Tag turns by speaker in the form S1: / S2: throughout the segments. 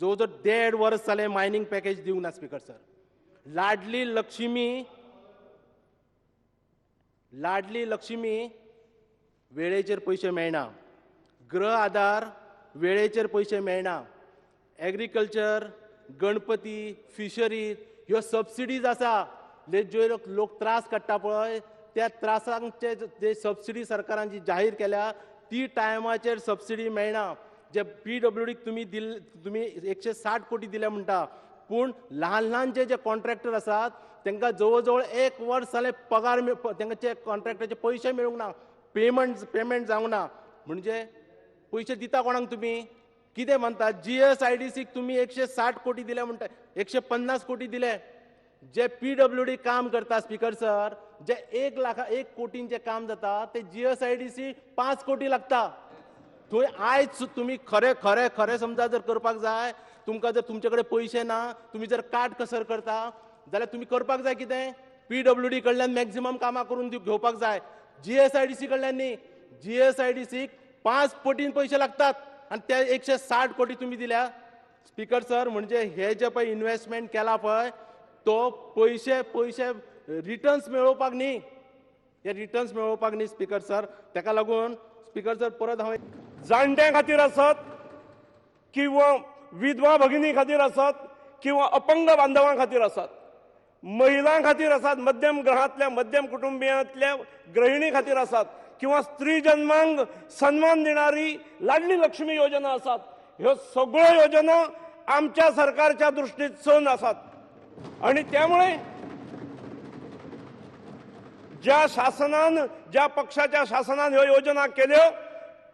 S1: जवळ जवळ 1.5 वर्स जालें मायनींग पॅकेज दिवंक ना स्पीकर सर. लाडली लक्ष्मी, लाडली लक्ष्मी वेळेचेर पयशे मेळना, गृह आधार वेळेचेर पयशे मेळना, एग्रीकल्चर, गणपती, फिशरीज ह्यो सबसिडीज आसा, ज्यो लोक त्रास काडटा पळय त्या त्रासांचे जे सबसिडी सरकारान जी जाहीर केल्या ती टायमाचेर सबसिडी मेळना. जे पीडब्ल्यूडीक तुमी दिल, तुमी 160 कोटी दिले म्हणटा, पूण ल्हान ल्हान जे जे कॉन्ट्रॅक्टर आसात तांकां जवळ जवळ 1 वर्स जालें पगार, तांकां कॉन्ट्रॅक्टराचे पयशे मेळूंक ना, पेमेंट जावंक ना. म्हणजे पयशे दिता कोणाक तुमी? कितें म्हणटा? जीएसआयडीसीक तुमी 160 कोटी दिले म्हणटा, 150 कोटी दिले. जे पीडब्ल्यूडी काम करता स्पीकर सर, जे 1 लाख 1 कोटींचें काम जाता ते जीएसआयडीसी 5 कोटी लागता. थंय आयज तुमी खरें खरें खरें समजा जर करपाक जाय, तुमकां जर तुमचे कडेन पयशे ना, तुमी जर काट कसर करता जाल्यार तुमी करपाक जाय कितें? पीडब्ल्यूडी कडल्यान मॅक्झिमम कामां करून घेवपाक जाय, जीएसआयडीसी कडल्यान न्ही. जीएसआयडीसीक 5 पटीन पयशे लागतात आनी ते 160 कोटी तुमी दिल्या स्पीकर सर. म्हणजे हे जे पळय इन्वेस्टमेंट केला पळय तो पयशे पयशे रिटर्न्स मेळोवपाक न्ही, हे रिटर्न्स मेळोवपाक न्ही स्पीकर सर. ताका लागून स्पीकर सर परत हांव
S2: जाणट्यां खातीर आसत किंवा विधवा भगिनी खातीर आसत किंवा अपंग बांधवां खातीर आसत, महिलां खातीर आसात, मध्यम ग्रहांतल्या मध्यम कुटुंबियांतल्या गृहिणी खातीर आसात किंवा स्त्री जन्मांक सन्मान दिणारी लाडली लक्ष्मी योजना आसात, ह्यो सगळ्यो योजना आमच्या सरकारच्या दृष्टीत सण आसात. आणि त्यामुळे ज्या शासनान, ज्या पक्षाच्या शासनान ह्यो योजना केल्यो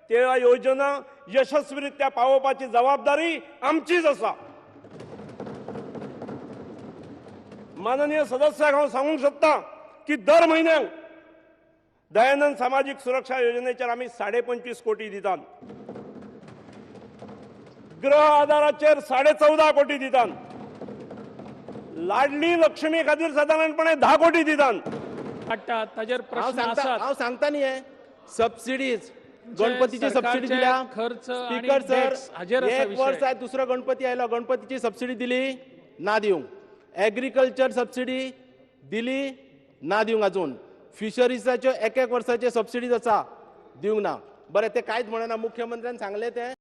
S2: त्या योजना यशस्वीरित्या पावोवपाची जबाबदारी आमचीच आसा. माननीय सदस्याक हांव सांगूंक शकता की दर म्हयन्याक दयानंद सामाजीक सुरक्षा योजनेचेर आमी 25.5 कोटी दितात, गृह आधाराचेर 14.5 कोटी दितात, लाडली लक्ष्मी खातीर सादारणपणे 10 कोटी दितात.
S3: ताजेर प्रश्न आसात.
S1: हांव सांगता न्ही, हे सबसिडीज गणपतीची सबसिडी दिल्या,
S3: खर्च
S1: स्पीकर सर 1 वर्स आयज दुसरो गणपती आयलो, गणपतीची सबसिडी दिली ना दिवंक, एग्रीकल्चर सबसिडी दिली ना दिवंक, अजून फिशरीजाच्यो 1-1 वर्साचे सबसिडीज आसा दिवंक ना. बरें, ते कांयच म्हणना, मुख्यमंत्र्यान सांगलें तें.